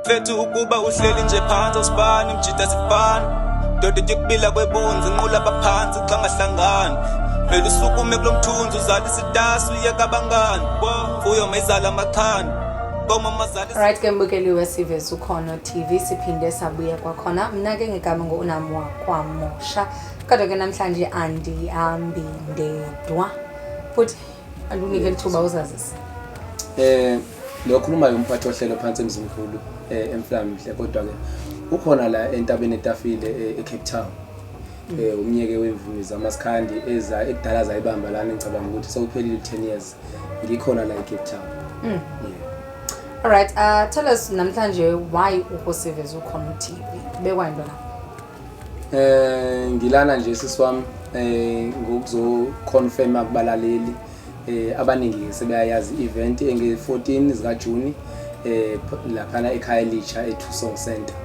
Mfethu, ukuba uhleli nje phansi, awusibani mjida, sifana doda tyukubila kwebunzi, nqula baphansi xa ngahlangani. Vele usukume kulo mthunzi, uzala isitasi, uyeka abangani, mfuyo mayizala amaxhani. Right ke, mbukeli weSiveza Ukhono TV, siphinde sabuya kwakhona. Mna ke ngegama ngu-Unam wakwaMosha, kodwa ke namhlanje andihambi ndedwa futhi. Andunike lithuba uzazise. Lo khulumayo umphathi ohlelo phansi eMzimkhulu, eMflamhle, kodwa ke ukhona la entabeni etafile, eCape Town. Umnyeke wemvumi zamaskandi eza ekudala zayibamba lana. Ngicabanga ukuthi sekuphelile 10 years ngikhona la eCape Town. Yeah. Alright, tell us namhlanje why ukuSiveza Ukhono TV, bekwa into la. Ngilana nje, sisi wami, ngokuzo confirm kubalaleli abaningi sebeyayazi event enge-14 zika June laphana ekhaya elitsha eThusong Center,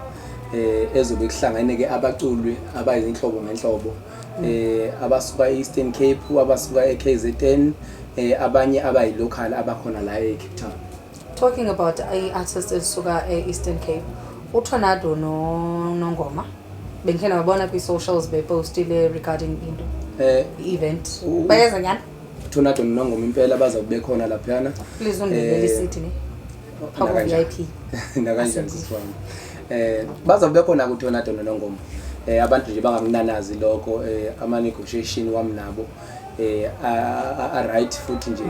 ezobe kuhlangene ke abaculi abayizinhlobo ngenhlobo, abasuka e-Eastern Cape, abasuka e-KZN, abanye abayi-local abakhona la eCape Town. Talking about i-artist ezisuka e-Eastern Cape, uTornado no Nongoma, bengikhe nababona kwi-socials bepostile regarding into i-event. Bayeza nyani? Tornado noNongoma impela bazabe bekhona laphayana. Please undibele isithi ne phako. Nakanjani. VIP. Nakanjani. Asante. Sisi wami, bazabe bekhona kuTornado noNongoma. Abantu nje bangakunanazi lokho. Ama negotiation wami nabo a right, futhi nje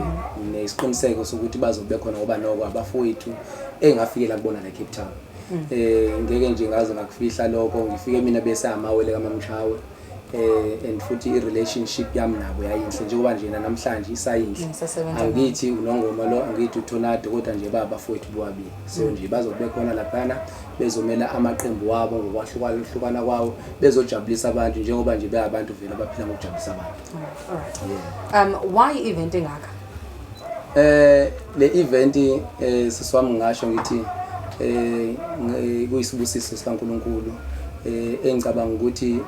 nesiqiniseko sokuthi bazobe bekhona, ngoba noko abafowethu engafikela kubona la Cape Town. Ngeke nje ngaze ngakufihla lokho, ngifike mina bese amawele kaMamshawe, and futhi i-relationship yami nabo yayinhle, njengoba nje namhlanje isayinhle. Nisasebenza. Angithi uNongoma lo, angithi uTornado, kodwa nje babafowethu bobabili. So nje bazobe bekhona laphana, bezomela amaqembu wabo ngokwahlukahlukana kwawo, bezojabulisa abantu njengoba nje beyabantu vele abaphila ngokujabulisa abantu. Alright. Yeah. Why event engaka? Le event, sisi wami, ngisho ngithi kuyisibusiso sikaNkuluNkulu, engicabanga ukuthi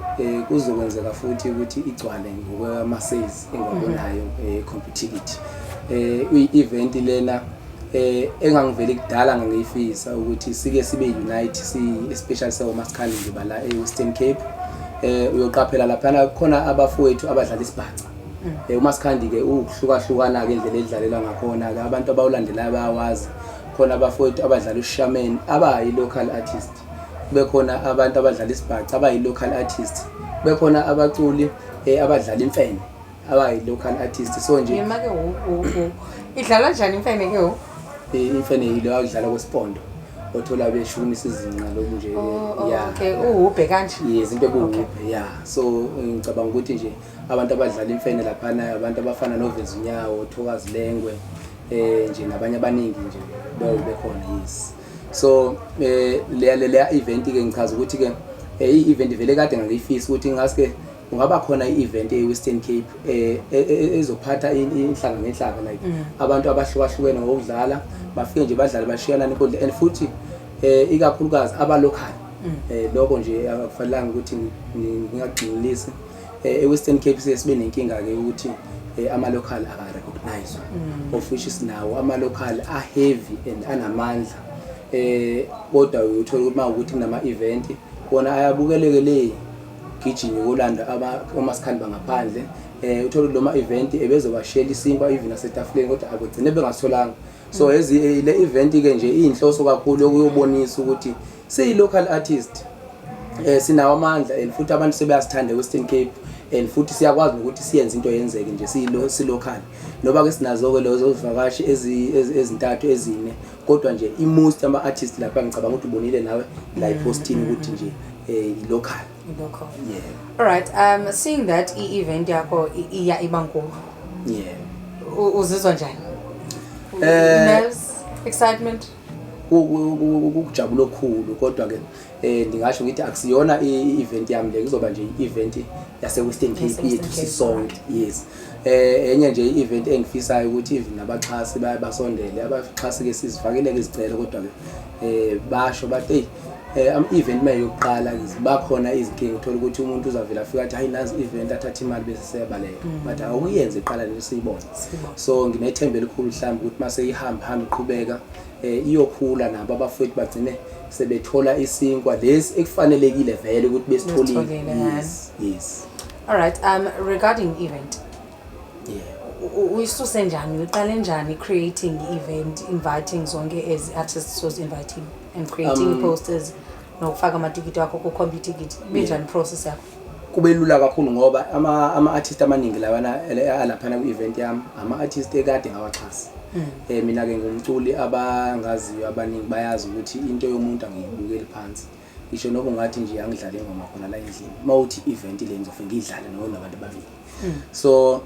kuzokwenzeka futhi ukuthi igcwale ngokwama sales engiwabonayo Computicket. I-event lena engangivele kudala ngangiyifisa ukuthi sike sibe unite, si especially sewomaskandi nje bala eWestern Cape. Uyoqaphela laphana khona abafowethu abadlala isibhaca. Umaskandi ke ukuhlukahlukana ke indlela edlalelwa ngakhona ke, abantu abawulandelayo bayawazi. Khona abafowethu abadlala ushameni abayi local artist, kube khona abantu abadlala isibhaca abayi local artist, kube khona abaculi abadlala imfene abayi local artist. So nje Yema ke, idlalwa njani imfene ke wo? Imfene yilo akudlala kwesipondo, othola beshukumisa izinqa lokhu nje. Oh, Yeah. okay, uhubhe kanje. Yes, into ebuhubhe, yeah. So ngicabanga ukuthi nje abantu abadlala imfene laphana, abantu abafana noVeza Unyawo, Thokazi Lengwe, nje nabanye abaningi nje bekhona, yes. So leya event ke, ngichaza ukuthi ke i-event vele kade ngangiyifisa ukuthi ngaske kungaba khona i-event e-Western Cape ezophatha inhlanga ngenhlanga, like abantu abahlukahlukene ngokudlala bafike nje badlale, bashiyana inkundla, and futhi ikakhulukazi aba-local. Lokho nje akufanelanga ukuthi ngingagxilisi. E-Western Cape siye sibe nenkinga ke ukuthi ama-local aka-recognize, of which sinawo ama-local a-heavy and anamandla, kodwa uyothola ukuthi mawukuthi kunama-event wona ayabukeleke le, gijime kolanda omaskandi bangaphandle. Uthola ukuthi loma event ebezobashiyela isinkwa even nasetafuleni, kodwa abagcine bengasitholanga. So ezi le event ke nje iyinhloso kakhulu yokuyobonisa ukuthi siyi local artist, sinawo amandla, and futhi abantu sebeyasithanda eWestern Cape, and futhi siyakwazi nokuthi siyenze into yenzeke nje siyilo si-local, noba ke sinazo ke lezo zivakashi ezintathu, ezine, kodwa nje i-most ama artists lapha, ngicabanga ukuthi ubonile nawe la ipostini ukuthi nje i-local. Local. Yeah. Alright, seeing that i-event yakho iya iba nkulu, uzizwa njani? Nerves, excitement? Ukujabula okukhulu, kodwa ke ndingasho ngithi akusiyona i-event yami le, kuzoba nje i-event yase Western Cape Yase-Western yethu Cape, sisonke, yes. Enye nje i-event engifisayo ukuthi even nabaxhasi baye basondele. Abaxhasi ke sizifakile ke izicelo, kodwa ke basho bathi hey, event mayokuqala bakhona izinkinga, uthola ukuthi umuntu uzavela afika athi, "Hayi, nazi event," athatha imali bese seyabaleka, but awuyenze iqala nje siyibone. Siyibone. So nginethemba elikhulu mhlawumbe ukuthi mase ihamba hamba iqhubeka. Iyokhula nabo abafowethu bagcine sebethola isinkwa lesi ekufanelekile vele ukuthi besitholile. Besitholile, yeah. Yes. All right, regarding event, uyisuse njani, uyiqale njani creating i-event, inviting zonke as artists was inviting and creating posters nokufaka amatikiti wakho ku-Computicket? Ibe njani process yakho? Kube lula kakhulu ngoba ama-artist amaningi lawana alaphana kwi-event yami ama-artist ekade ngawaxhasa. Mina ke ngumculi, abangaziyo abaningi bayazi ukuthi into yomuntu angiyibukeli phansi. Ngisho noma ungathi nje angidlale ingoma khona la endlini, uma uthi event le ngizofike ngiyidlale noma nabantu ababili. So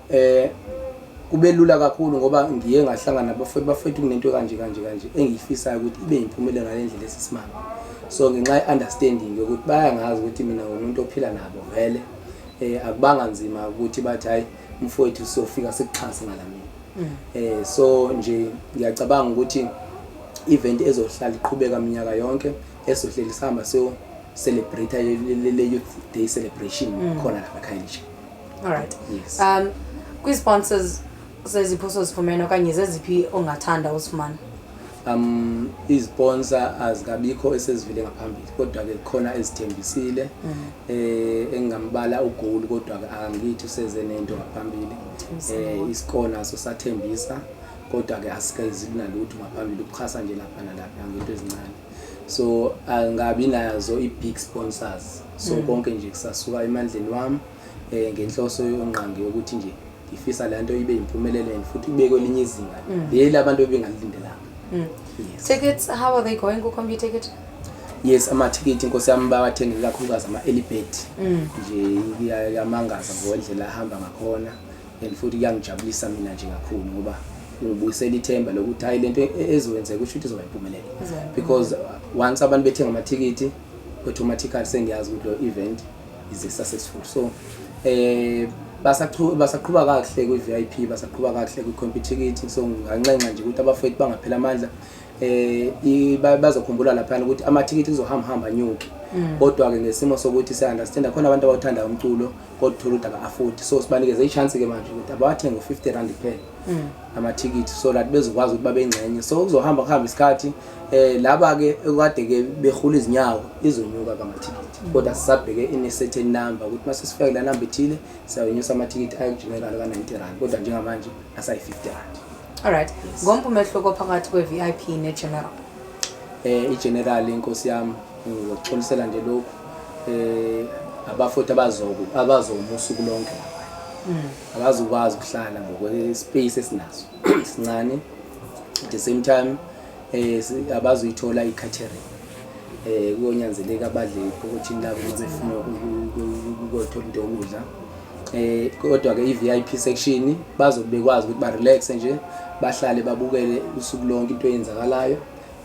kube lula kakhulu ngoba ngiye ngahlangana nabafowethu, bafowethu, kunento kanje kanje kanje engiyifisayo ukuthi ibe impumelelo ngale ndlela esisimame. So ngenxa ye-understanding yokuthi bayangazi ukuthi mina ngumuntu ophila nabo vele, akubanga nzima ukuthi bathi, "Hayi mfowethu, siyofika sikuxhase ngalamini." So nje ngiyacabanga ukuthi event ezohlala iqhubeka minyaka yonke, esohleli sihamba siyo celebrate le Youth Day celebration khona lapha eKhayelitsha. All right. Yes. Kwii-sponsors zeziphi osozifumene okanye zeziphi ongathanda uzifumana? Izisponsor azikabikho esezivile ngaphambili, kodwa ke khona ezithembisile. Engingambala uGoal, kodwa ke angithi useze nento ngaphambili. Isikona naso sathembisa, kodwa ke asikezi nalutho ngaphambili, ukuxhasa nje lapha nalapha ngento ezincane. So angabi nazo i-big sponsors, so konke nje kusasuka emandleni wami ngenhloso yongqangi yokuthi nje ngifisa le nto ibe impumelelo and futhi ibe kwelinye izinga leli abantu ebengalilindelanga. Yes. Tickets, how are they going ku-Computicket? Yes, amathikithi, inkosi yami, bawathenge kakhulukazi ama-early bird. Nje kuyamangaza ngokwendlela ahamba ngakhona and futhi kuyangijabulisa mina nje kakhulu ngoba kungibuyisela ithemba lokuthi hayi, lento ezokwenzeka kusho ukuthi izoba impumelelo. Izoba impumelelo. Because once abantu bethenga amathikithi, automatically sengiyazi ukuthi lo event is a successful. So basaqhuba kakuhle kwi-VIP, basaqhuba kakuhle kwi-Computicket. So nginganxenxa nje ukuthi abafowethu bangaphela amandla. Bazokhumbula laphana ukuthi amathikithi kuzohamba hamba anyuke, kodwa-ke ngesimo sokuthi siya-understanda khona abantu abawuthandayo umculo kodwa uthola ukuthi aba-afford, so sibanikeze i-chance-ke manje ukuthi abawathenge ngo-R50 kuphela amathikithi so that bezokwazi ukuthi babe ingxenye. So kuzohamba kuhamba isikhathi, laba-ke ekade-ke behula izinyawo, izonyuka kamathikithi, kodwa sisabheke in a certain number ukuthi mase sifike la number ethile siyawunyusa amathikithi aye ku-general ka-R90, kodwa njengamanje asayi-R50. All right. Ngomphi umehluko phakathi kwe-VIP ne-general? I-general, inkosi yami, ngizokuxolisela nje lokhu, abafowethu abazoku abazoma usuku lonke lapha abazokwazi ukuhlala ngokwe-space esinaso sincane. At the same time abazoyithola i-catering. Kuyonyanzeleka badle ephokothini labo uma befuna ukuyothola into yokudla. Kodwa-ke i-VIP section bazobe bekwazi ukuthi ba-relaxe nje, bahlale babukele usuku lonke into eyenzakalayo.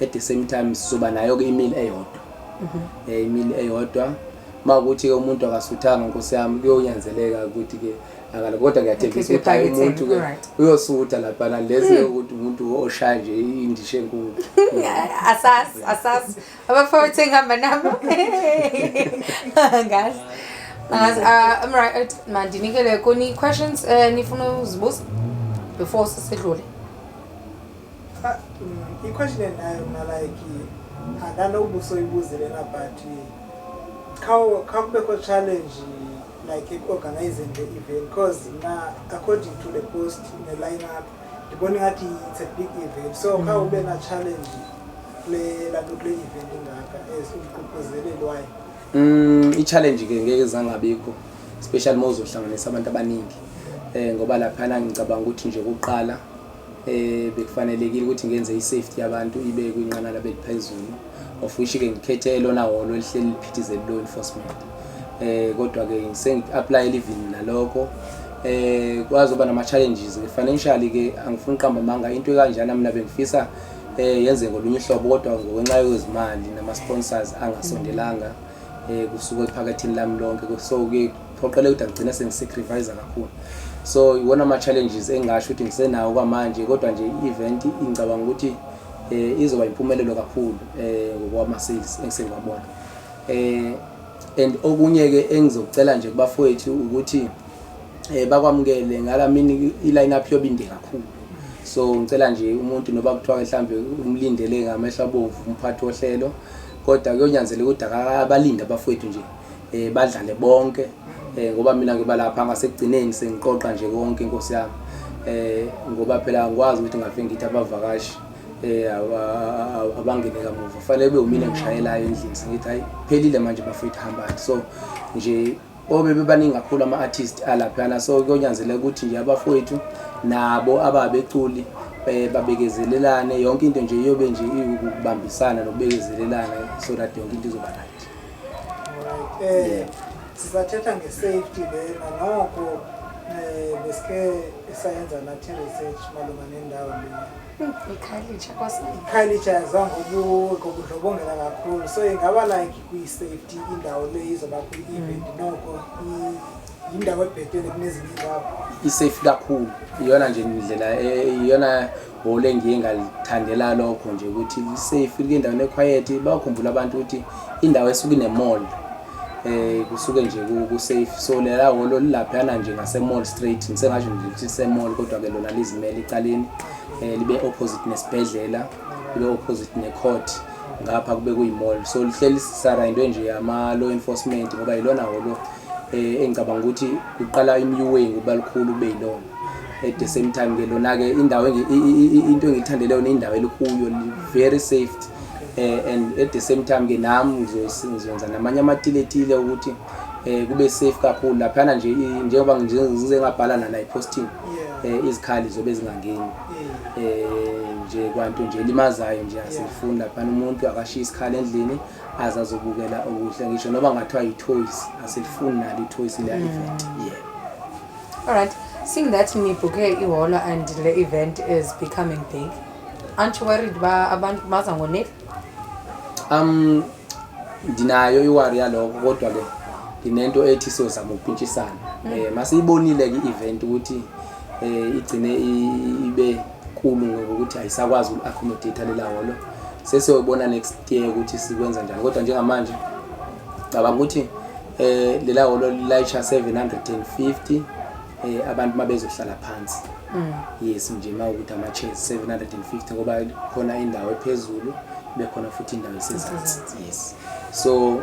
At the same time sizoba nayo-ke i-meal eyodwa, i-meal eyodwa. Uma ukuthi-ke umuntu akasuthanga, nkosi yami, kuyonyanzeleka ukuthi-ke akala, kodwa ngiyathembisa ukuthi hayi, umuntu-ke uyosutha laphana lesi ukuthi umuntu oshaya nje indishi enkulu. Asazi, asazi abafowethu engihamba nabo, angazi, angazi. I'm right, mandinikele kuni questions nifuna uzibuza before sisedlule. I-question endinayo mna, like, andanokuba usoyibuze lena, but khawubekho challenge like eku-organizing the event, because mna according to the post ne-line up ndibona ingathi it's a big event, so khawube na-challenge kule lanto, kule event ingaka as umququzeleli wayo? I-challenge ke ngeke zangabikho, especially uma uzohlanganisa abantu abaningi. Ngoba laphana ngicabanga ukuthi nje kuqala bekufanelekile ukuthi ngenze i-safety yabantu ibe kwinqanaba eliphezulu, of which ke ngikhethe elona hholo elihleli liphithizela law enforcement. Kodwa ke sengi-apply even nalokho kwazoba nama challenges ke financially ke. Angifuni uqamba amanga, into ekanjana mina bengifisa yenze ngolunye uhlobo, kodwa ngokwenxa yezimali nama sponsors angasondelanga kusuka ephakethini lami lonke, so ke phoqeleka ukuthi angigcina sengisacrifice kakhulu. So iwona ama challenges engasho ukuthi ngisenawo kwamanje, kodwa nje i-event ngicabanga ukuthi izoba impumelelo kakhulu ngokwama sales engisengiwabona. And okunye ke engizokucela nje kubafowethu ukuthi bakwamukele ngalamini, i-line up yobe inde kakhulu. So ngicela nje umuntu noba kuthiwa mhlambe umlindele ngamehlo abomvu umphathi wohlelo, kodwa kuyonyanzeleka ukuthi abalinde abafowethu nje badlale bonke, ngoba mina ngiba lapha ngasekugcineni sengiqoqa nje konke, inkosi yami, ngoba phela angikwazi ukuthi ngafike ngithi abavakashi abangene kamuva, fanele kube umina ngishayelayo endlini sengithi hayi, phelile manje bafowethu, hambani. So nje obe bebaningi kakhulu ama-artist alaphayana, so kuyonyanzeleka ukuthi nje abafowethu nabo ababeculi babekezelelane. Yonke into nje iyobe nje iwukubambisana nokubekezelelana so that yonke into izoba right. Alright. Sisathetha nge-safety lena, noko besike sayenza nathi research malunga nendawo le. IKhayelitsha kwasana. IKhayelitsha yaziwa ngobundlobongela kakhulu, so ingaba like kwi-safety indawo le izoba kwi-event noko yindawo ebhetele kunezinye iindawo? I-safe kakhulu. Iyona nje indlela, iyona hholo engiye ngalithandela lokho nje ukuthi li-safe, endaweni e-quiet. Bakhumbula abantu ukuthi indawo esuke ine-mall kusuke nje ku-safe. So lela hholo lilaphayana nje ngase-mall straight, ngisengasho nje ukuthi lise-mall, kodwa-ke lona lizimele icaleni, libe opposite nesibhedlela, libe opposite ne-court, ngapha kube kuyi-mall. So lihleli surroundwe nje ama-law enforcement, ngoba yilona hholo engicabanga ukuthi kuqala imUA ngoba likhulu kube yilona. At the same time ke lona-ke indawo into engiyithandele yona, indawo elikuyo very safe, and at the same time ke nami ngizokwenza namanye amatiletile ukuthi kube safe kakhulu laphana nje, njengoba ngize ngabhala nala e-postini, izikhali zobe zingangeni nje kwanto nje elimazayo nje asifuni laphana. Umuntu akashiya isikhala endlini aze azobukela okuhle, ngisho noma ngathiwa yi-toys, asilifuni nalo i-toys leya event, yeah. All right. Seeing that nibhukhe ihholo and the event is becoming big, aren't you worried ba abantu baza ngoneli? Ndinayo i-worry yalokho, kodwa ke ndinento ethi siyozama ukupintshisana. Masiyibonile ke i-event ukuthi igcine ibe nkulu ngokuthi ayisakwazi uku-accommodate lela hholo. Sesiyobona next year ukuthi sikwenza njani, kodwa njengamanje cabanga ukuthi lela hholo lilayisha 750 abantu mabezohlala phansi. Yes nje mawukuthi ama-chairs 750, ngoba khona indawo ephezulu, bekhona futhi indawo esezansi. Yes. So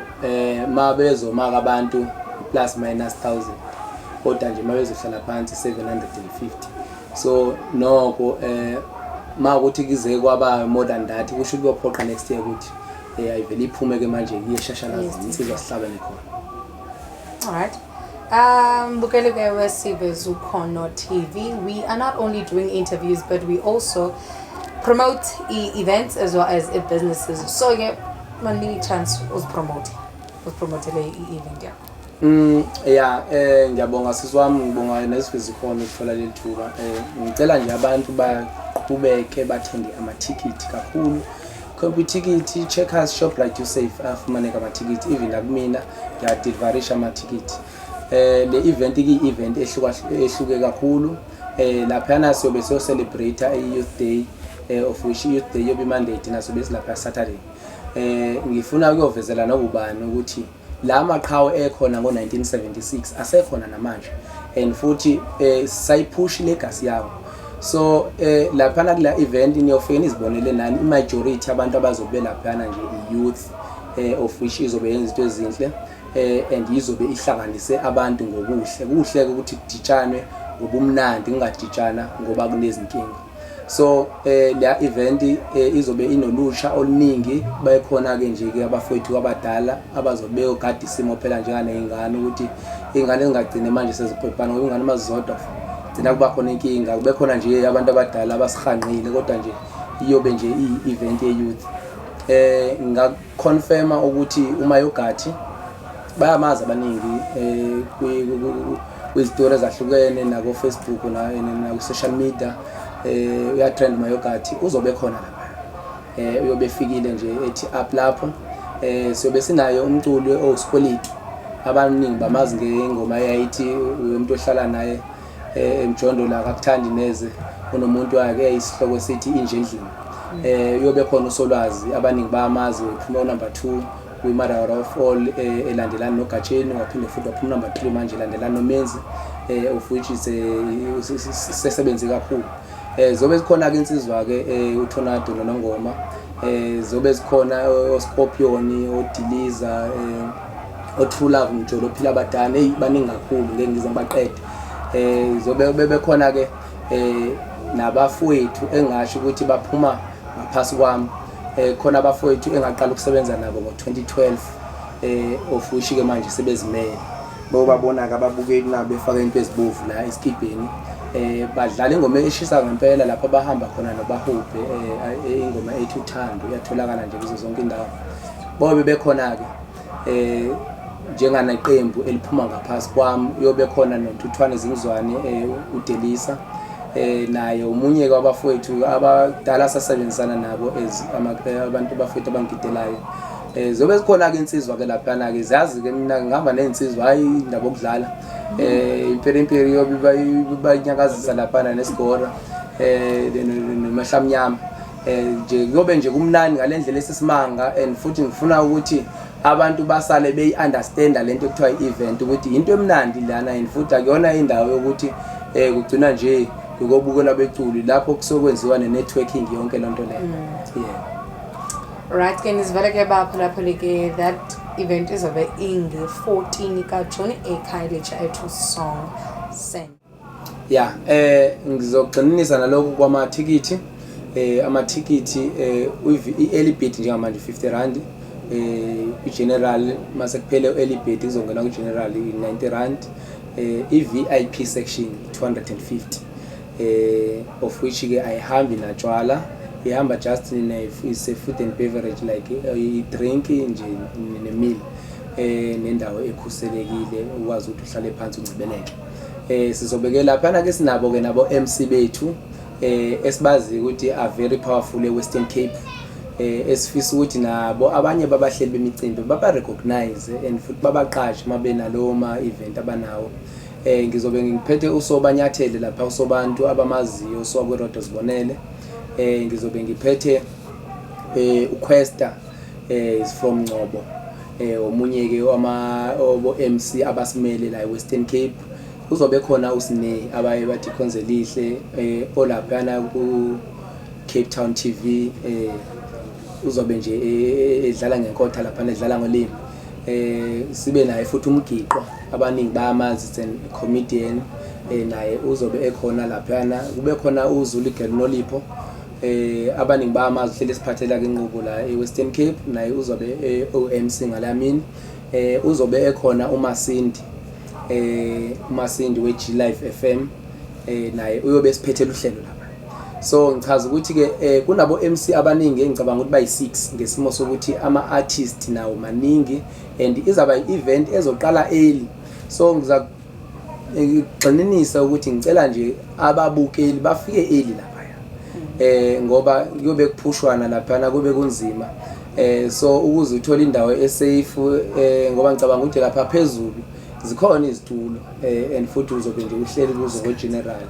mabezoma abantu plus minus 1000, kodwa nje mabezohlala phansi 750. So noko mawukuthi kize kwaba more than that, kusho kuyophoqa next year ukuthi ayivele iphume ke manje iye shashalazini, insizwa sihlabene khona. All right. Bukele ke Wesivez TV. We are not only doing interviews, but we also promote e-events as well as e-businesses. So yeah, manini chance uzipromote. Uzipromotele i-event yakho. Yeah, ngiyabonga sisi wami, ngibonga nesivezi khona ukuthola leli thuba. Ngicela nje abantu baqhubeke bathenge amathikithi kakhulu. Kwithikithi Checkers, Shoprite, Usave afumaneka amathikithi, even nakumina ngiyadeliverisha amathikithi. Le event iyi-event ehluka ehluke kakhulu. Laphana siyobe siyo celebrate i-Youth Day, of which i-Youth Day yobe Monday, thina sobe silapha Saturday. Ngifuna ukuyovezela nobubani ukuthi la maqhawe ekhona ngo-1976 asekhona namanje, and futhi sayiphusha legacy yawo. So laphana kula event niyofike nizibonele nani, i-majority abantu abazobe laphana nje i-youth, of which izobe yenza izinto ezinhle, and izobe ihlanganise abantu ngokuhle. Kuhle ukuthi kuditshanwe ngobumnandi, kungaditshana ngoba kunezinkinga. So la event izobe inolusha oluningi, bayekhona ke nje ke abafowethu abadala abazobe beyogada isimo phela njenganey'ngane, ukuthi iy'ngane zingagcine manje seziqwebhana, ngoba iy'ngane mazizodwa gcina kuba khona inkinga. Kube khona nje abantu abadala abasihanqile, kodwa nje iyobe nje i-event ye-youth. Ngingaconfirma ukuthi uma yogathi bayamazi abaningi kwizitori ezahlukene nako Facebook na social media, uya trend Mayogathi, uzobe khona lapha. Uyobe efikile nje ethi up lapho. Siyobe sinayo umculi owusikweletu, abaningi bamazi ngengoma eyayithi umuntu ohlala naye emjondo la akakuthandi neze, unomuntu wakhe isihloko esithi inje endlini. Uyobe khona uSolwazi, abaningi bayamazi, uphuma number 2 kwi-Mother of All, elandelana noGatsheni, waphinde futhi waphuma number 3 manje elandelana noMenzi, of which is sesebenze kakhulu. Zobe zikhona ke insizwa ke uTornado noNongoma, zobe zikhona oScorpion, oDiliza, oTrue Love Mjolo, Phila Badane. Hey, baningi kakhulu, ngeke ngize ngibaqede. Zobe bebekhona ke nabafowethu engasho ukuthi baphuma ngaphasi kwami. Khona abafowethu engaqala ukusebenza nabo ngo-2012, of which ke manje sebezimele. Bobabona ke ababukeli nabo befaka into ezibovu la esikibheni, badlala ingoma eshisa ngempela lapho abahamba khona nobahubhe, ingoma ethi Uthando, iyatholakala nje kuzo zonke indawo. Bobe bekhona ke njenganeqembu eliphuma ngaphasi kwami. Uyobe khona noNtuthwane Zingizwane, uDelisa, naye omunye kwabafowethu abadala sasebenzisana nabo as abantu bafowethu abangidelayo. Zobe zikhona ke insizwa ke laphana ke, zazi ke mina ngihamba nezinsizwa, hayi indaba okudlala. Impela impela yobe banyakazisa laphana nesigora nomahlamnyama. Nje kuyobe nje kumnandi ngalendlela esisimanga, and futhi ngifuna ukuthi abantu basale beyi-understanda lento ekuthiwa i-event, ukuthi into emnandi lana, and futhi akuyona indawo yokuthi kugcina nje ngokobukela beculi lapho, kusokwenziwa ne-networking, yonke lonto leyo, yeah. Right ke, nizivele ke baphulaphuli ke, that event izobe inge-14 kaJuni eKhayelitsha eThusong Center. Ya, ngizogxininisa nalokhu kwamathikithi. Amathikithi, i-early bird njengamanje R50, i-general mase kuphele early bird kuzongena ku-general R90, i-VIP section 250, of which ke ayihambi natshwala, ihamba just ne is a food and beverage, like i-drink nje ne-meal, nendawo ekhuselekile ukwazi ukuthi uhlale phansi uncebeleke. Sizobeke laphana ke, sinabo ke nabo MC bethu esibazi ukuthi are very powerful eWestern Cape, esifisa ukuthi nabo abanye babahleli bemicimbi baba recognize and futhi babaqashe mabe nalowo ma event abanawo. Ngizobe ngiphethe uSobanyathele lapha, uSobantu abamaziyo, uSokwerodo Zibonele. Ngizobe ngiphethe uQuesta, is from Ngcobo, omunye ke wama obo MC abasimele la eWestern Cape. Kuzobe khona uSine, abaye bathi khonze lihle, olaphana ku Cape Town TV, uzobe nje edlala ngenkotha lapha, edlala ngolimi. Sibe naye futhi umgiqo, abaningi bayamazi, it's an comedian, naye uzobe ekhona laphana. Kube khona uZulu Girl Nolipho, abaningi bayamazi, hlele siphathela ke inqubo la eWestern Cape, naye uzobe OMC ngalamini. Uzobe ekhona uMasindi, uMasindi we-G Live FM, naye uyobe esiphethela uhlelo lapha. So ngichaza ukuthi ke kunabo MC abaningi engicabanga ukuthi bayi6, ngesimo sokuthi ama artist nawo maningi and izaba i-event ezoqala early. So ngiza ngigxininisa ukuthi ngicela nje ababukeli bafike early lapha, ngoba kuyobe kuphushwana laphana, kube kunzima. So ukuze uthole indawo esafe, ngoba ngicabanga ukuthi lapha phezulu zikhona izitulo, and futhi uzobe nje uhleli kuzo ngo-general,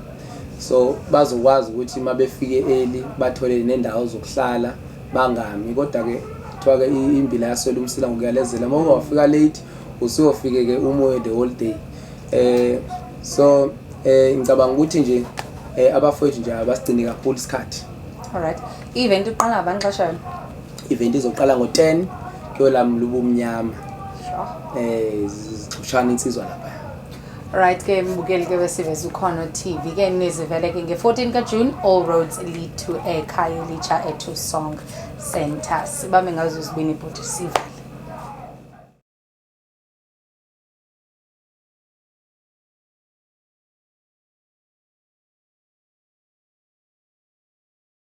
so bazokwazi ukuthi uma befike early bathole nendawo zokuhlala bangami. Kodwa ke kuthiwa ke imbila yaswela umsila ngokuyalezela, uma ungafika late usuyofike ke umoya the whole day. So ngicabanga ukuthi nje abafowethu nje abasigcine kakhulu isikhathi. Alright, i-event iqala ngabani xesha yona? Event izoqala ngo-10 kuyolamula ubumnyama. Zixoshana insizwa lapha. Right ke mbukeli ke wesiveza Ukhono TV ke, nizivele ke nge-14 kaJune, all roads lead to eKhayelitsha eThusong Center. Sibambe ngazo zibini, bhuti, sivale.